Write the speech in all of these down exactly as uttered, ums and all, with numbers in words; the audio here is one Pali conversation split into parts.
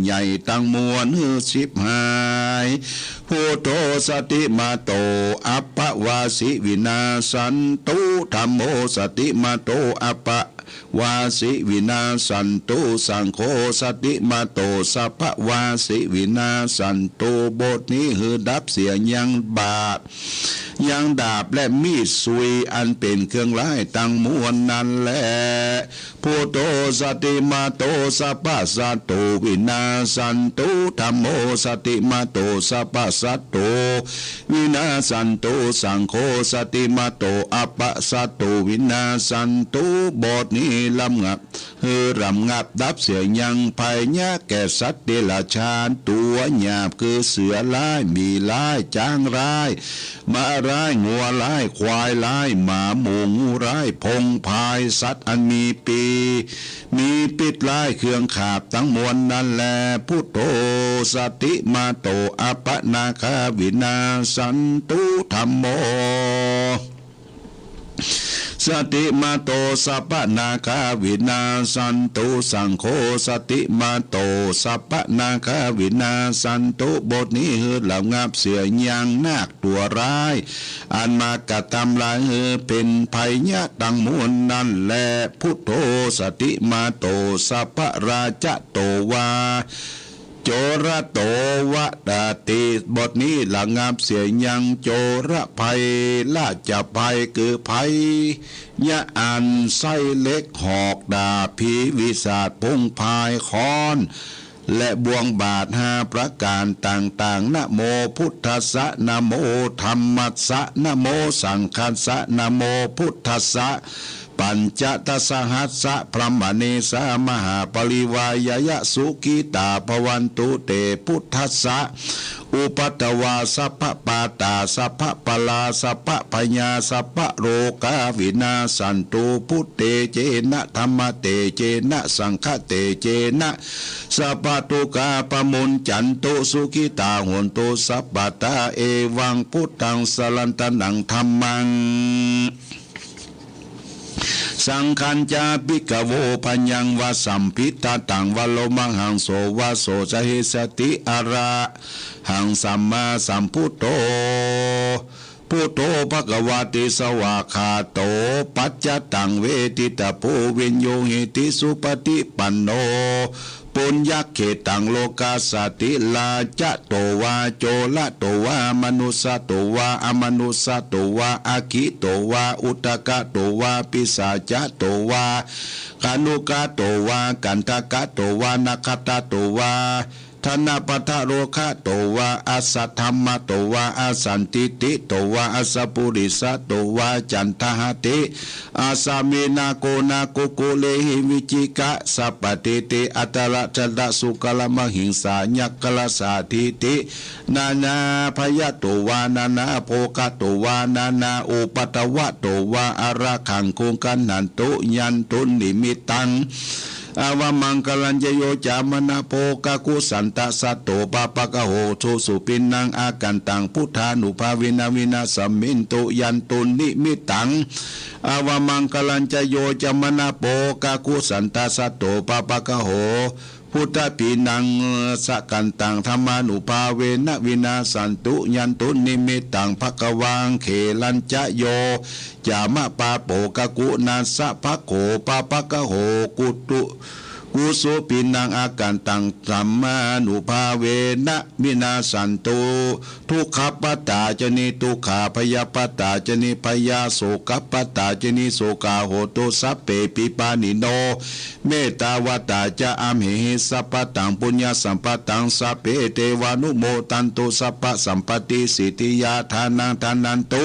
ใหญ่ทั้งมวลหื้อฉิบหาย Buddho satimato appavāsi vinassantu. Dhammo satimato appavāsi vinassantu. Saṅgho satimato sabbavāsi vinassantu. บทนี้หื้อดับเสียยังบาป ยังดาบและมีดซุยอันเป็นเครื่องร้ายทั้งมวลนั้นแล Buddho satimato sabbasatthu vinassantu. Dhammo satimato sabbasatthu vinassantu. Saṅgho satimato appasatthu vinassantu. บทนี้ระงับ หื้อระงับดับเสียยังภัยยะแก่สัตว์เดรัจฉานตัวหยาบ คือเสือร้าย หมีร้าย จ๊างร้าย ม้าร้าย งัวร้าย ควายร้าย หมาหมูงูร้าย พงพาย สัตว์อันมีปี มีพิษร้าย เครื่องขาบทั้งมวลนั้นแล Buddho satimato appanāgā vinassantu. Dhammo satimato sabbanāgā vinassantu. Saṅgho satimato sabbanāgā vinassantu. บทนี้หื้อระงับเสียยังนาคตัวร้าย อันมากระทำลายหื้อเป็นภัยยะทั้งมวลนั้นแล Buddho satimato sabbarājato vā corato vadati. บทนี้ระงับเสียยังโจรภัย ราชภัย คือภัยยะอันใช้เหล็ก หอก ดาบ ผี วิสาจ พงพาย ค้อน และบ่วงบาดห้าประการต่างๆ Namo buddhassa, namo dhammassa, namo saṅghassa, namo buddhassa. Pañcadasasahassa brāhmaṇesa mahāparivāyāya sukhitā bhavantu te. Buddhassa upaddavā sabbapādā sabbapālā sabbabhayā sabbarogā vinassantu. Buddhetejena dhammatejena saṅghatejena sabbadukkhā pamuñcantu, sukhitā hontu sabbadā. Evaṃ buddhaṃ saraṇaṃ dhammaṃ saṅghañca bhikkhavo bhayaṃ vā sambhidhataṃ vā lomahaṃso vā so ca hessati. Arahaṃ sammāsambuddho buddho bhagavāti. Svākkhāto paccattaṃ veditabbo viññūhīti. Supaṭipanno puññakkhettaṃ lokassāti. Rājato vā corato vā manussato vā amanussato vā aggito vā udakato vā pisācato vā khāṇukato vā kaṇṭakato vā nakkhattato vā janapadarogato vā asaddhammato vā asandiṭṭhito vā asappurisato vā caṇḍahatthi asamino nāgo nāgukulehi vicchikasarpadiṭṭhi aṭṭhārasa sukaramahiṃsa yakkhārajātīti nānābhayato vā nānābhogato vā nānāupaddavato vā ārakkhaṃ kho gaṇhantu. Yandunnimittaṃ avamaṅgalañca yo cāmanāpo kakusandasatto pāpaggaho dussupinaṃ akantaṃ buddhānubhāvena vināsamentu. Yandunnimittaṃ avamaṅgalañca yo cāmanāpo kakusandasatto pāpaggaho buddhapinaṃ akantaṃ dhammānubhāvena vināsantu. Yandunnimittaṃ bhagavaṃ kherañca yo cāmapāpo kakusandassa bhaggo pāpaggaho dussupinaṃ akantaṃ dhammānubhāvena vināsantu. Dukkhappattā ca niddukkhā bhayappattā ca nibbhayā sokappattā ca nissokā hontu sabbepi pāṇino. Mettāvatā ca amhehi sambhataṃ puññasampadaṃ sabbe devānumodantu sabbasampattisiddhiyā. Dānaṃ dadantu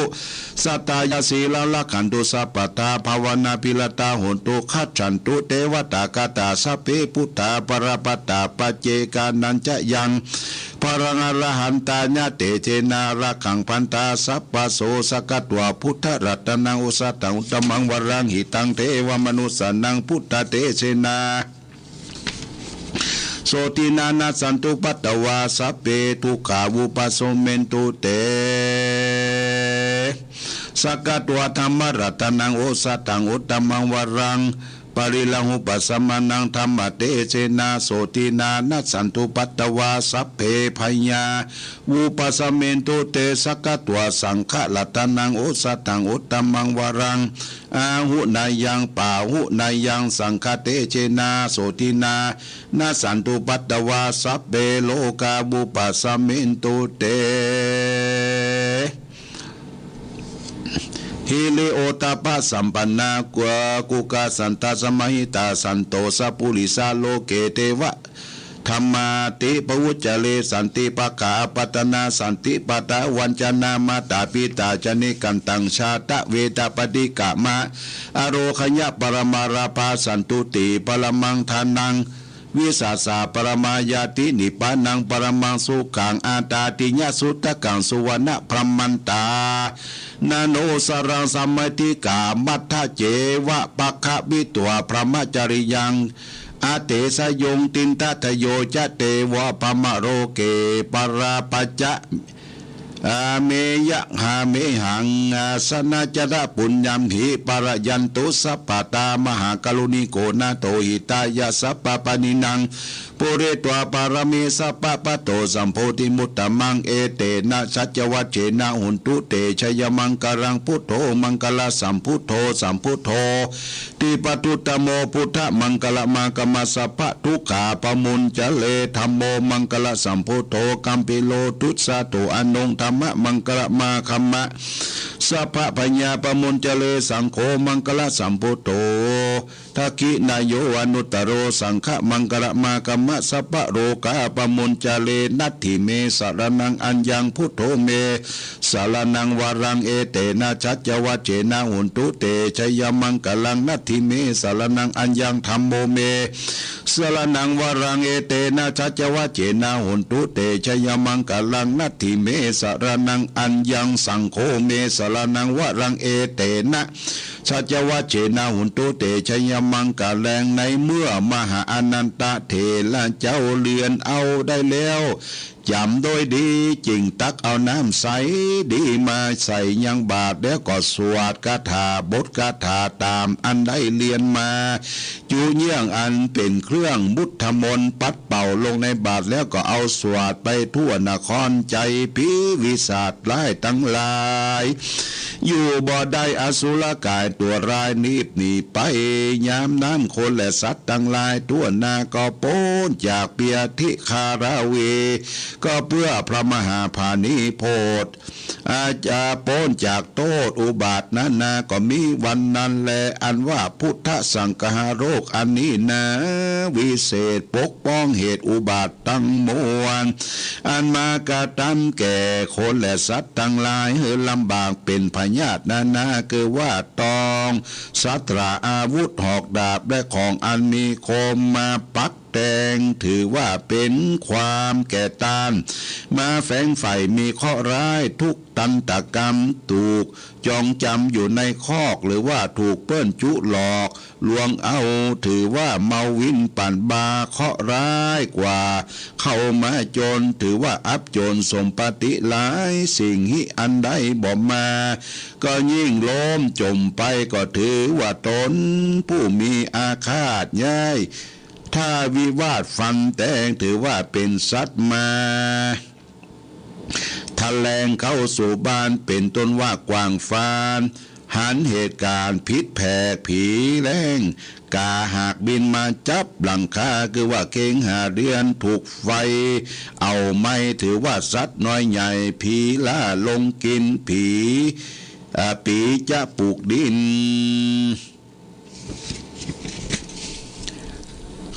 saddhāya sīlaṃ rakkhantu sabbadā bhāvanābhiratā hontu gacchantu devatāgatā. Sabbe buddhā balappattā paccekānañca yaṃ balaṃ arahantānaṃ tejena rakkhaṃ bandhāmi sabbaso. Sakkatvā buddharatanaṃ osathaṃ uttamaṃ varaṃ hitaṃ devamanussānaṃ buddhatejenā sotthinā nassantupaddavā sabbe dukkhā vūpasamentu te. Sakkatvā dhammaratanaṃ osathaṃ uttamaṃ varaṃ pariḷāhūpasamanaṃ dhammatejena sotthinā nassantupaddavā sabbe bhayā vūpasamentu te. Sakkatvā saṅgharatanaṃ osathaṃ uttamaṃ varaṃ āhuneyyaṃ pāhuneyyaṃ saṅghatejena sotthinā nassantupaddavā sabbe rogā vūpasamentu te. Hiriyottappasampannā kukkurasaṅghasamahitā santo sappurisā loke devadhammāti pavatthaye santi pakkhā apattanā santi pādā vañcanā mātā pitā ca nikkantaṃ jātaveda paṭikkama ārogyaparamā lābhā santuṭṭhi paramaṃ dhanaṃ vissāsaparamā ñāti nibbānaṃ paramaṃ sukhaṃ āṭātiyasuttakaṃ suvaṇṇabrahmantā nano saraṃ samaddhikā mattha ceva pakkhāpitvā brahmacariyaṃ adesayo tiṇṭhadayo ca deva brahmaloke parapajja meyahamehaṃ sanañcarapuññaṃ hi palayantu sabbadā. Mahākāruṇiko nātho hitāya sabbapāṇinaṃ pūretvā pāramī sabbā patto sambodhimuttamaṃ etena saccavajjena hontu te jayamaṅgalaṃ. Buddho maṅgalasambhūto sambuddho dīpavutthamo buddhamaṅgalamāgamma sabbadukkhā pamuñcare. Dhammo maṅgalasambhūto gambhīro dussato aṇoṅ dhammamaṅgalamāgamma sabbabhayā pamuñcare. Saṅgho maṅgalasambhūto dakkhiṇeyyo anuttaro saṅghamaṅgalamāgamma sabbarogā pamuñcare. Natthi me saraṇaṃ aññaṃ buddho me saraṇaṃ varaṃ etena saccavajjena hontu te jayamaṅgalaṃ. Natthi me saraṇaṃ aññaṃ dhammo me saraṇaṃ varaṃ etena saccavajjena hontu te jayamaṅgalaṃ. Natthi me saraṇaṃ aññaṃ saṅgho me saraṇaṃ varaṃ etena saccavajjena hontu te jayamaṅgalaṃ. ในเมื่อมหาอานันทเถระเจ้าเรือนเอาได้แล้ว จำด้วยดี จึงตักเอาน้ำใสดีมาใส่ยังบาตร แล้วก็สวดคาถา บทคาถาตามอันได้เรียนมา จุเยื่องอันเป็นเครื่องมุทมนต์ปัดเป่าลงในบาตร แล้วก็เอาสวดไปทั่วนคร ไจ้ผีวิสัชร้ายทั้งหลาย อยู่บ่ได้ อสุรกายตัวร้ายรีบหนีไป ยามนั้นคนและสัตว์ทั้งหลายทั่วหน้าก็พ้นจากพยาธิคาราเว ก็เพื่อพระมหาปรินิพพาน อาจจะพ้นจากโทษอุบัตินานา ก็มีวันนั้นแล อันว่าพุทธสังคหาโรคอันนี้นา วิเศษปกป้องเหตุอุบัติทั้งมวล อันมากระทำแก่คนและสัตว์ทั้งหลายให้ลำบาก เป็นพยาธินานา คือว่าตอง สัตราอาวุธ หอกดาบ และของอันมีคมมาปักแทง ถือว่าเป็นความแก่ต้าน ม้าแฝงใฝ่มีเคราะห์ร้าย ถูกตันตกรรม ถูกจองจำอยู่ในคอก หรือว่าถูกเปื้อนจุหลอกลวงเอา ถือว่าเมาวินปั่นบา เคราะห์ร้ายกว่า เข้ามาจน ถือว่าอับจนสมปติหลายสิ่ง หิอันใดบ่มา ก็ยิ่งล้มจมไป ก็ถือว่าตนผู้มีอาฆาตใหญ่ ถ้าวิวาทฟันแทง ถือว่าเป็นสัตว์มา ทะแลงเข้าสู่บ้าน เป็นต้นว่ากว้างฟาน หันเหตุการณ์ผิดแผก ผีแลงกาหากบินมาจับหลังคา คือว่าเคหาเรือนถูกไฟเอาไหม้ ถือว่าสัตว์น้อยใหญ่ ผีล่าลงกิน ผี อ่า ปีจะปลูกดิน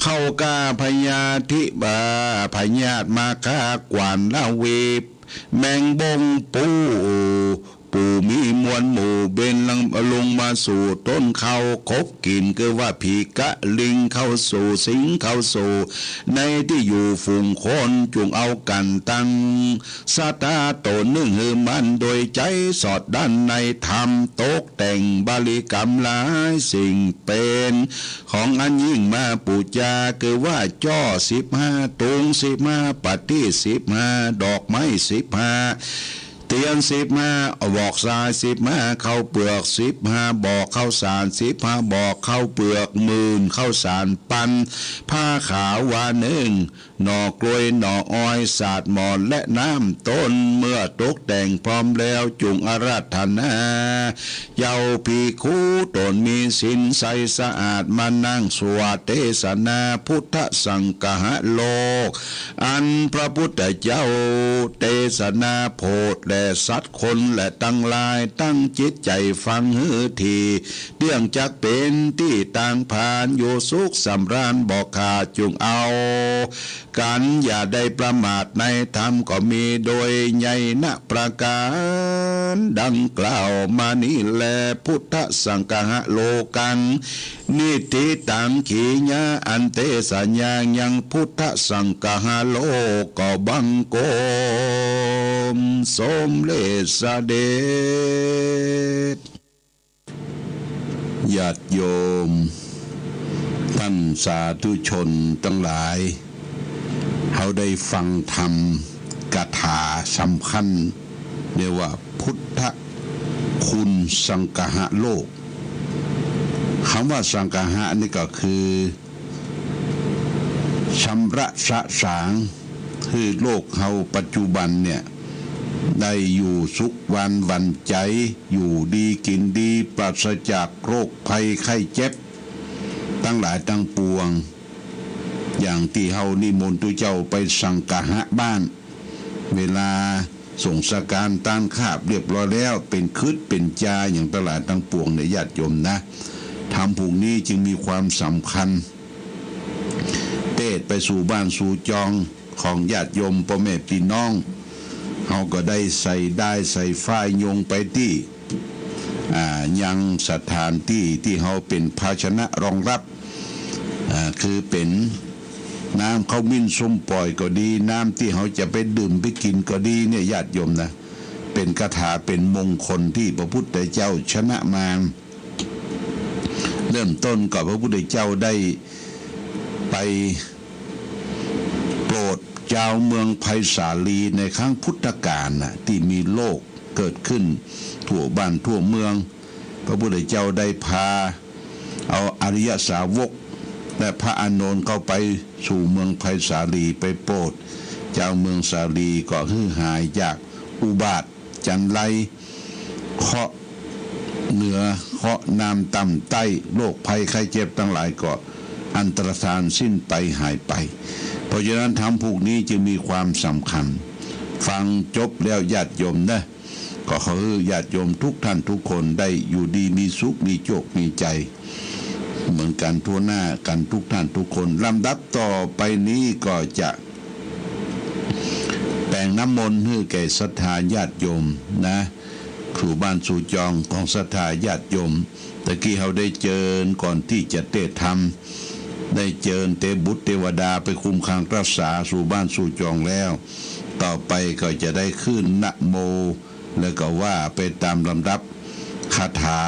เข้าก้าพยาธิบา พยาธิมาฆ่ากวานละเว แมงบงปู ปู่มีมวลหมู่ บินลงมาสู่ต้นข้าว คบกิน คือว่าผีกะลิงเข้าสู่ สิงเข้าสู่ ในที่อยู่ฝูงคน จุ่งเอากันตัง ศรัทธาตนนึ่งหื้อมั่น โดยใจสอดดั้นในธรรม ตกแต่งบริกรรมหลายสิ่ง เป็นของอันยิ่งมาปูจา คือว่าจ้อสิบห้า ตุงสิบห้า ปัตติสิบห้า ดอกไม้สิบห้า เทียนสิบห้า บอกทรายสิบห้า ข้าวเปลือกสิบห้า บอกข้าวสารสิบห้า บอกข้าวเปลือกหมื่น ข้าวสารปัน ผ้าขาววาหนึ่ง หน่อกล้วยหน่ออ้อย สาดหมอนและน้ำต้น เมื่อตกแต่งพร้อมแล้วจุ่งอาราธนา เจ้าภิกขุตนมีศีลใสสะอาดมานั่งสวดเทศนาพุทธสังคหโลก อันพระพุทธเจ้าเทศนาโปรดแด่สัตว์คนและทั้งหลายตั้งจิตใจฟังหื้อที เที่ยงจักเป็นที่ตั้งพานอยู่สุขสำราญบ่ขาดจุ่งเอา กันอย่าได้ประมาทในธรรมก็มีโดยใหญ่นะประการดังกล่าวมานี้แล พุทธสังคหโลกัง นิฏฐิตัง ขีญา อันเทศนายังพุทธสังคหโลกก็บังคมสมเร็จเสด็จ ญาติโยม ท่านสาธุชนทั้งหลาย เขาได้ฟังธรรมคาถาสำคัญ เรียกว่าพุทธคุณสังคหโลก คำว่าสังคหะนี่ก็คือ ชำระสะสาง คือโลกเฮาปัจจุบันเนี่ย ได้อยู่สุขหวานหวั่นใจ อยู่ดีกินดี ปราศจากโรคภัยไข้เจ็บ ทั้งหลายทั้งปวง อย่างที่เฮานิมนต์ตุ๊เจ้าไปสังคหะบ้าน เวลาส่งสการต้านคาบเรียบร้อยแล้ว เป็นคริสต์เป็นจาอย่างทั้งหลายทั้งปวงเนี่ย ญาติโยมนะ ธรรมผูกนี้จึงมีความสำคัญ เทศน์ไปสู่บ้านสู่จองของญาติโยมพ่อแม่พี่น้อง เฮาก็ได้ใส่ด้ายใส่ฝ้ายโยงไปตี้ อ่า ยังสถานตี้ที่เฮาเป็นภาชนะรองรับ อ่า คือเป็นน้ำข้าวมิ้นส้มป่อยก็ดี น้ำที่เฮาจะไปดื่มไปกินก็ดีเนี่ย ญาติโยมนะ เป็นคาถาเป็นมงคลที่พระพุทธเจ้าชนะมาร เริ่มต้นก็พระพุทธเจ้าได้ไปโปรดชาวเมืองไผ่สาลีในครั้งพุทธกาลน่ะ ที่มีโรคเกิดขึ้นทั่วบ้านทั่วเมือง พระพุทธเจ้าได้พาเอาอริยสาวกและพระอานนท์เข้าไปสู่เมืองไผ่สาลีไปโปรดชาวเมืองสาลีก็หื้อหายจากอุบาทจัญไร เคราะห์เหนือเคราะห์น้ำต่ำใต้ โรคภัยไข้เจ็บทั้งหลายก็อันตรธานสิ้นไปหายไป เพราะฉะนั้นธรรมผูกนี้จึงมีความสำคัญ ฟังจบแล้วญาติโยมนะ ก็ขอให้ญาติโยมทุกท่านทุกคนได้อยู่ดีมีสุขมีโชคมีชัย เหมือนกันทั่วหน้ากันทุกท่านทุกคน ลำดับต่อไปนี้ก็จะ แปลงน้ำมนต์ให้แก่ศรัทธาญาติโยมนะ สู่บ้านสู่จองของศรัทธาญาติโยม ตะกี้เฮาได้เจิญก่อนที่จะเทศน์ธรรม ได้เจิญเตบุตรเทวดาไปคุมขังรักษาสู่บ้านสู่จองแล้ว ต่อไปก็จะได้ขึ้นนะโม แล้วก็ว่าไปตามลำดับคาถา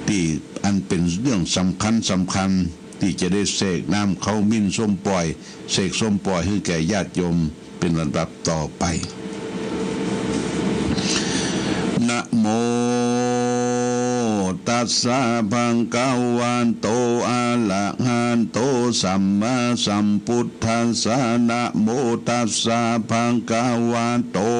ที่อันเป็นเรื่องสำคัญสำคัญ ที่จะได้เสกน้ำข้าวมิ้นส้มป่อย เสกส้มป่อยให้แก่ญาติโยมเป็นลำดับต่อไป Namo tassa bhagavato arahato sammāsambuddhassa. Namo tassa bhagavato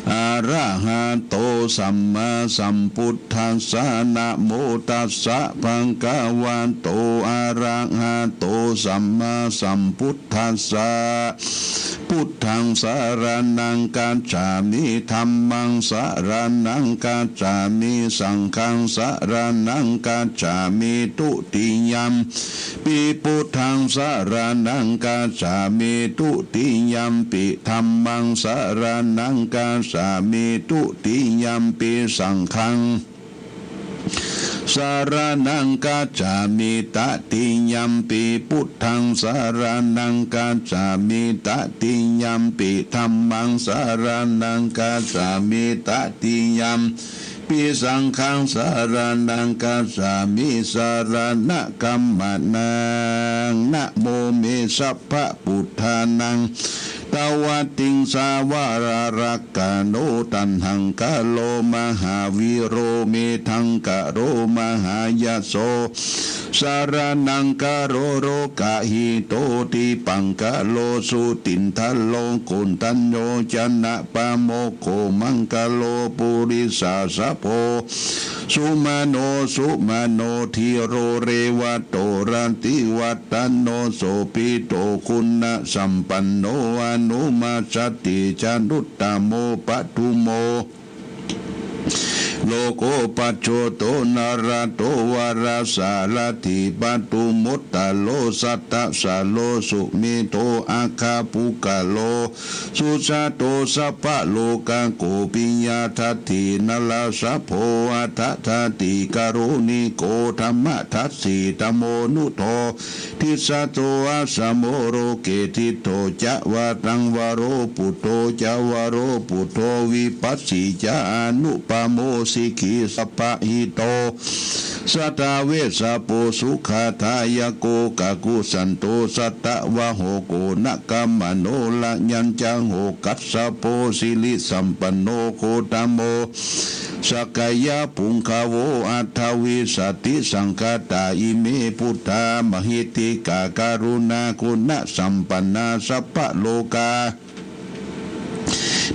arahato sammāsambuddhassa. Namo tassa bhagavato arahato sammāsambuddhassa. Buddhaṃ saraṇaṃ gacchāmi. Dhammaṃ saraṇaṃ gacchāmi. Saṅghaṃ saraṇaṃ gacchāmi. Dutiyampi buddhaṃ saraṇaṃ gacchāmi. Dutiyampi dhammaṃ saraṇaṃ gacchāmi. Dutiyampi saṅghaṃ saraṇaṃ gacchāmi. Tatiyampi buddhaṃ saraṇaṃ gacchāmi. Tatiyampi dhammaṃ saraṇaṃ gacchāmi. Tatiyampi saṅghaṃ saraṇaṃ gacchāmi. Saraṇagamanaṃ. Namo me sabbabuddhānaṃ Tavattiṃsā vararakkhano taṇhaṅkaro mahāvīro medhaṅkaro mahāyaso saraṇaṅkaro lokahito dīpaṅkaro jutindharo koṇḍañño janapāmokkho maṅgalo purisāsabho sumano sumano dhīro revato rativaḍḍhano sobhito guṇasampanno anumasati januttamo padumo lokopajjoto narato varasārathi padumottaro sattasāro sumedho aggapuggalo sujato sabbalokaggo piyadatthe narāsabho atthadāti karuṇiko dhammadassi dhammonudo dissato asamo loke diṭṭho ca varaṃ varo buddho ca varo buddho vipassī ca anupamo sikhī sabbahito satthā vessabhū sukhadāyako kakusandho satavaho koṇagamano raññañca hokkassa bho sirisampanno gotamo sakyapuṅgavo. Aṭṭhavīsati saṅkhātā ime buddhā mahiddhikā karuṇāguṇasampannā sabbalokā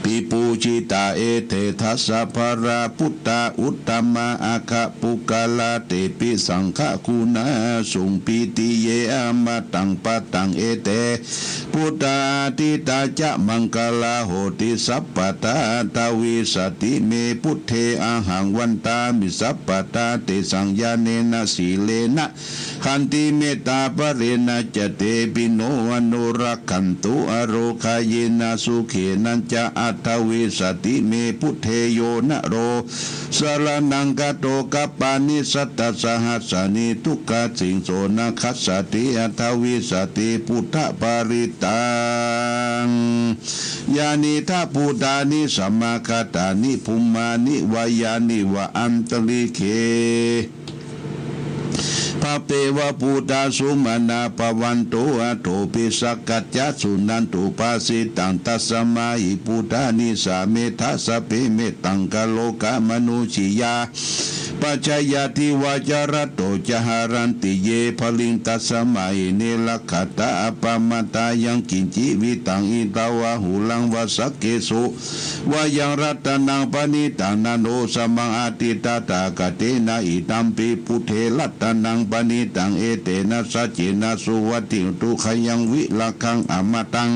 bhipūjitā. Ete dasa balā buddhā uttamā aggapuggalā tepi saṅghaguṇāsuṃ pītiye amataṃ padaṃ. Ete buddhā atītā ca maṅgalā honti sabbadā. Aṭṭhavīsati me buddhe ahaṃ vandāmi sabbadā tesaṃ ñāṇena sīlena khantimettābalena ca tepi no anurakkhantu arogāyena sukhena ca. Aṭṭhavīsati me buddhe yo naro saraṇaṃ gato kappāni sattasahassāni dukkhajjena so na gaccati. Aṭṭhavīsati buddhaparittaṃ. Yānīdha bhūtāni samāgatāni bhummāni vā yāni va antalikkhe bhummāni vā yāni va antalikkhe bhavantu bhūtā sumanā bhavantu athopi sakkacca suṇantu bhāsitaṃ. Tasmā hi buddhādisā mettā sabbe mettaṃ karotha mānusiyā pajāya divā ca ratto ca haranti ye baliṃ tasmā hi ne rakkhatha appamattā. Yaṃ kiñci vittaṃ idha vā huraṃ vā saggesu vā yaṃ ratanaṃ paṇītaṃ na no samaṃ atthi tathāgatena idampi buddhe ratanaṃ paṇītaṃ etena saccena suvatthi hotu. Khayaṃ virāgaṃ amataṃ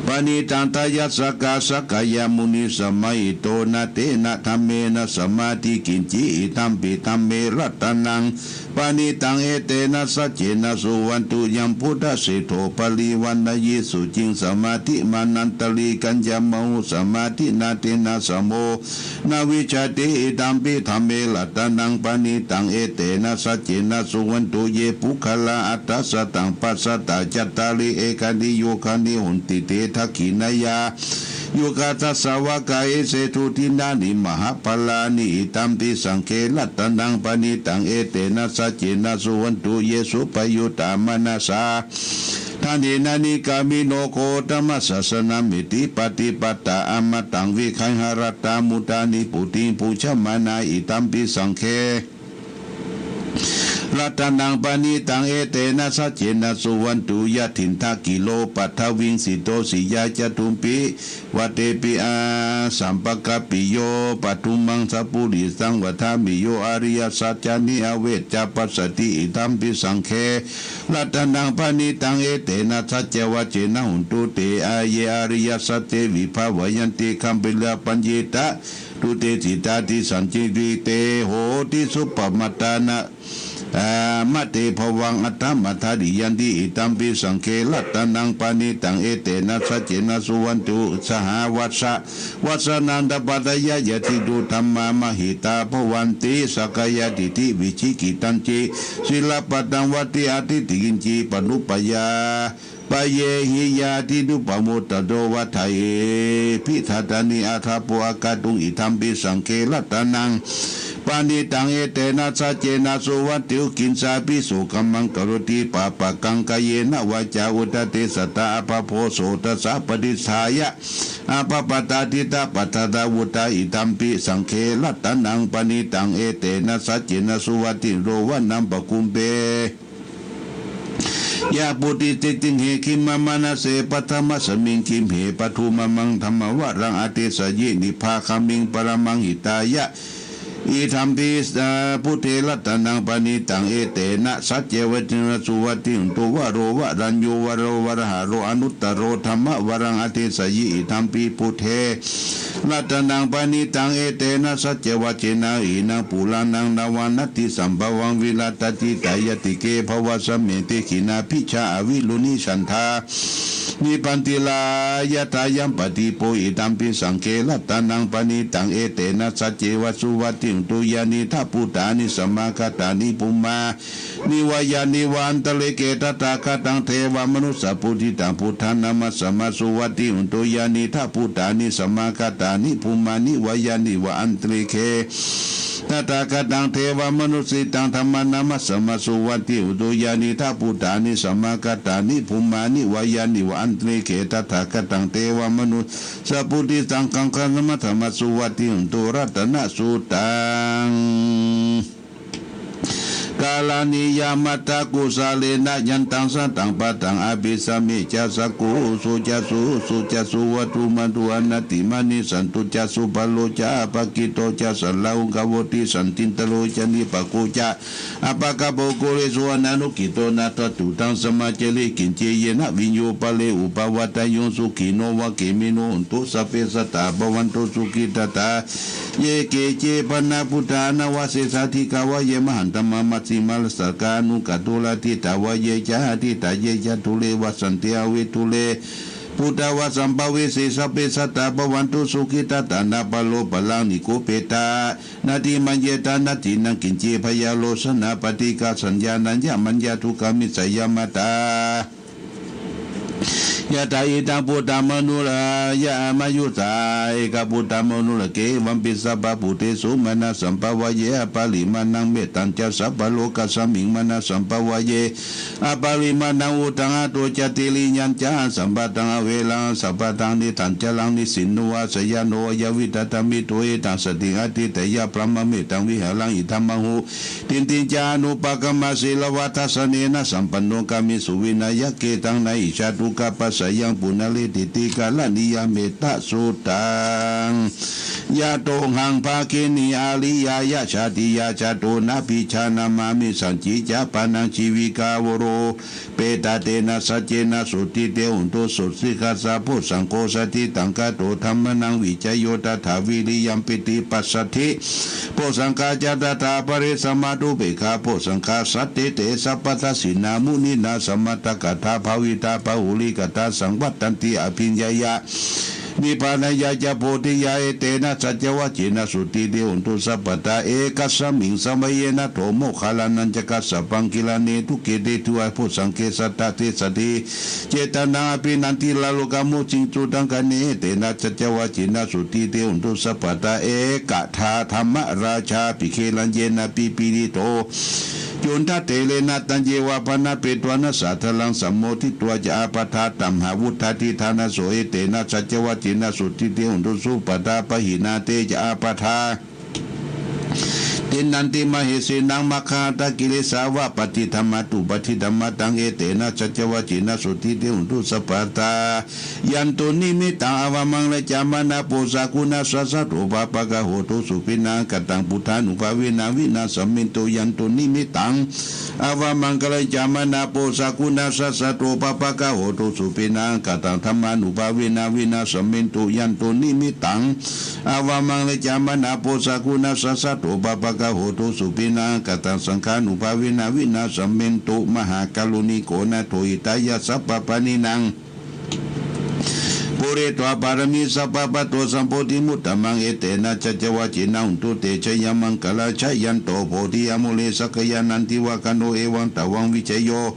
paṇītaṃ tayajjhagā sakyamunī samāhito na tena dhammena samatthi kiñci idampi dhamme ratanaṃ paṇītaṃ etena saccena suvatthi hotu. Yaṃ buddhaseṭṭho parivaṇṇayī suciṃ samādhimānantarikaññamāhu samādhinā tena samo na vijjati idampi dhamme ratanaṃ paṇītaṃ etena saccena suvatthi hotu. Ye puggalā aṭṭha sataṃ pasatthā cattāri ekāri yugāni honti te dakkhiṇeyyā yugadassāvakā esesu dinnāni mahapphalāni idampi saṅghe ratanaṃ paṇītaṃ etena saccena suvatthi hotu. Ye suppayuttā manasā daḷhena nikkāmino gotamasāsanamhi paṭipattā amataṃ vigayha laddhā mudhā nibbutiṃ bhuñjamānā idampi saṅghe ratanaṃ paṇītaṃ etena saccena suvatthi hotu. Yathindakhīlo paṭhaviṃ sito siyā catubbhi vātebhi asampakampiyo paṭhumaṃ sappurisaṃ vadāmi yo ariyasaccāni avecca passati idampi saṅghe ratanaṃ paṇītaṃ etena saccavajjena hontu te aye ariyasacce vibhāvayanti gambhīrapaññena duṭṭhe ṭhitā disañcikkhite hoti suppamattā na mate bhavaṃ aṭṭhamādariyāni idampi saṅghe ratanaṃ paṇītaṃ etena saccena suvatthi hotu. Sahassaṃ vāsanaṃ tapassāya yadi te dhammā mahitā bhavanti sakkāyadiṭṭhi vicikicchantī sīlabbataṃ vati atthi kiñci paṇupāya payehi yadi te pamodati vadāhi bhiṭhāni ādabbū akātuṃ idampi saṅghe ratanaṃ paṇītaṃ etena saccena suvatthi. Kiṃsāpi so kammaṃ karoti pāpakaṃ, kāyena vācāyuda cetasā vā? Apapho so tassa paṭicchāya, apappatā ṭhitā pacchattā vuttā. Idampi saṅghe ratanaṃ paṇītaṃ, etena saccena suvatthi hoto. Vanaṃ pakumpe ya bodhisattvihe, khīṇamanāse paṭhamasmiṃ gimhe, paṭhumamaṃ dhammavaraṃ adesayi, nibbāgamiṃ paramaṃ hitāya. Idampi saṃ- buddhe ratanaṃ paṇītaṃ, etena saccena suvatthi hoto. Varo varaññū varo varāharo, anuttaro dhammavaraṃ adesayi. Idampi buddhe ratanaṃ paṇītaṃ, etena saccavajjena, hīnaṃ purāṇaṃ navaṃ natthi sambhavaṃ, virattacittāyatike bhavasmiṃ, te khīṇabījā avirūḷhichandā, nibbanti lāgitāyampadīpo. Idampi saṅghe ratanaṃ paṇītaṃ, etena saccena suvatthi hoto. Yānīdha bhūtāni samāgatāni, bhummāni vā yāni va antalikkhe, tathāgataṃ devamanussapūjitaṃ, buddhaṃ namassāma suvatthi hoto. Yānīdha bhūtāni samāgatāni, bhummāni vā yāni va antalikkhe, tathāgataṃ devamanussapūjitaṃ, dhammaṃ namassāma suvatthi hoto. Yānīdha bhūtāni samāgatāni, bhummāni vā yāni va antalikkhe, tathāgataṃ devamanussapūjitaṃ, saṅghaṃ namassāma suvatthi hoto. Ratanassuttaṃ karaṇīyamatthakusalena, yantaṃ santaṃ padaṃ abhisamecca, sakko ujū ca suhujū ca, suvaco mantro anatimānī, santussako subharo ca appakicco ca, sallahukavutti santindriyo ca, nipako ca appagabbho kulesu, ananugiddho nappāturaṃ samācare kiñci, yena viññū pare upavadeyyuṃ. Sukhino vā khemino hontu, sabbe sattā bhavantu sukhitattā. Ye keci pāṇabhūtatthānavasesā, dīghā vā ye mahānāma, majjhimā rassakā aṇukathūlā, diṭṭhā vā ye ca adiṭṭhā, ye ca dūre vasanti avidūre, bhūtā vā sambhavesī, sabbe sattā bhavantu sukhitattā. Na paro paraṃ nikubbetha, nātimaññetha nātīnaṃ kiñci, byārosanā paṭighasaññā, nāññamaññā dukkhamiccheyya. Mātā yathā idaṃ bhūtaṃ manussayaṃ, māyusā ekaputtamanussaye, evampi sabbabhūtesu mānasambhāvaye aparimāṇaṃ. Mettañca sabbalokasmiṃ mānasambhāvaye aparimāṇaṃ, uddhaṃ adho ca tiriyañca, asambādhaṃ averaṃ asapattaṃ. Tiṭṭhañcaraṃ nisinno vā sayāno vā, yaṃ vigatamiddho, etaṃ satiṃ adhiṭṭheyya, brahmametaṃ vihāraṃ idhamāhu. Diṭṭhiñca anupagamma sīlavā dassanena sampanno, kāmesu vineyya gedhaṃ, na hi jātu gabbhaseyyaṃ punaretīti. Karaṇīyam ettasuttaṃ. Yatohaṃ bhagini ariyāya jātiyā jāto, nābhijānāmāmi sañcicca pāṇaṃ jīvitā. Varo petātena saccena sotthi te hontu, sotthi ghāsā bojjhaṅgo satiṭṭhaṅgato, dhammānaṃ vicayo tathā viriyampīti passaddhi bojjhaṅgā ca tathāpare, samādhupekkhabojjhaṅgā sattete sabbadassinā, muninā sammadakkhātā bhāvitā bahulīkatā, saṃvattanti abhiññāya nibbānāya ca bodhiyā. Etena saccavajjena sotthi te hontu sabbadā. Ekasmiṃ samaye nātho moggallānañca kassapaṃ, gilāne dukkhite disvā bojjhaṅge satta desayi, cetānaṃ abhinandiṃ rogā moccituṃ taṅkhaṇe. Etena saccavajjena sotthi te hontu sabbadā. Ekadā dhammarājāpi gelaññenābhipīḷito, cundattherena taññeva bhaṇāpetvāna sādaraṃ, sammoditvā ca ābādhā tamhā vuṭṭhāsi ṭhānaso. Etena saccavajjena sotthi te hontu sabbadā. Pahīnā te ca ābādhā tiṇṇanti mahesinaṃ, maggāhatakilesāva paṭidhamma tūppadidhamma taṃ. Etena saccavajjena sotthi te hontu sabbadā. Yandunnimittaṃ avamaṅgalañca, mārabbho sakuṇassa saddo, pāpaggaho dussupinaṃ akantaṃ, buddhānubhāvena vināsamentu. Yandunnimittaṃ avamaṅgalañca, mārabbho sakuṇassa saddo, pāpaggaho dussupinaṃ akantaṃ, dhammānubhāvena vināsamentu. Yandunnimittaṃ avamaṅgalañca, mārabbho sakuṇassa saddo, pāpaggaho dussupinaṃ akantaṃ, saṅghānubhāvena vināsamentu. Mahākāruṇiko nātho, hitāya sabbapāṇinaṃ, pūretvā pāramī sabbā, patto sambodhimuttamaṃ. Etena saccavajjena, hontu te jayamaṅgalaṃ. Jayanto bodhiyā mūle, sakyānaṃ nandivaḍḍhano, evaṃ tvaṃ vijayo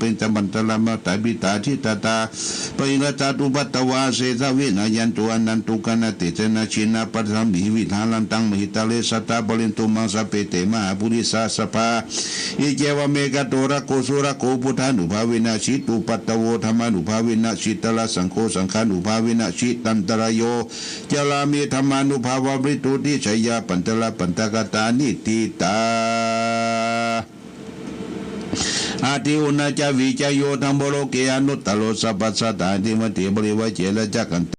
parittaṃ, pattaṃ lāmatthaṃ, phiṭā jitatā, bāhirajjhattupaddavā, asesā vinayantu. Ānandopananditejena, jinapañjaraṃ iva vidhānaṃ, taṃ mahītale sadā, pālentu maṃ sabbe, te mahāpurisāsabhā. Iccevamekato, rakkho surakkho, buddhānubhāvena jitupaddavo, dhammānubhāvena jitarā, saṅgho saṅghānubhāvena jitantarāyo, carāmi dhammānubhāvaṃ, paṭirūpadesayā, pañjarapāṇāgatāni ṭhitā. Atthi uṇhassa vijayo, dhammo loke anuttaro, sabbasattaṃ adhivateti, parivajjena ca kantha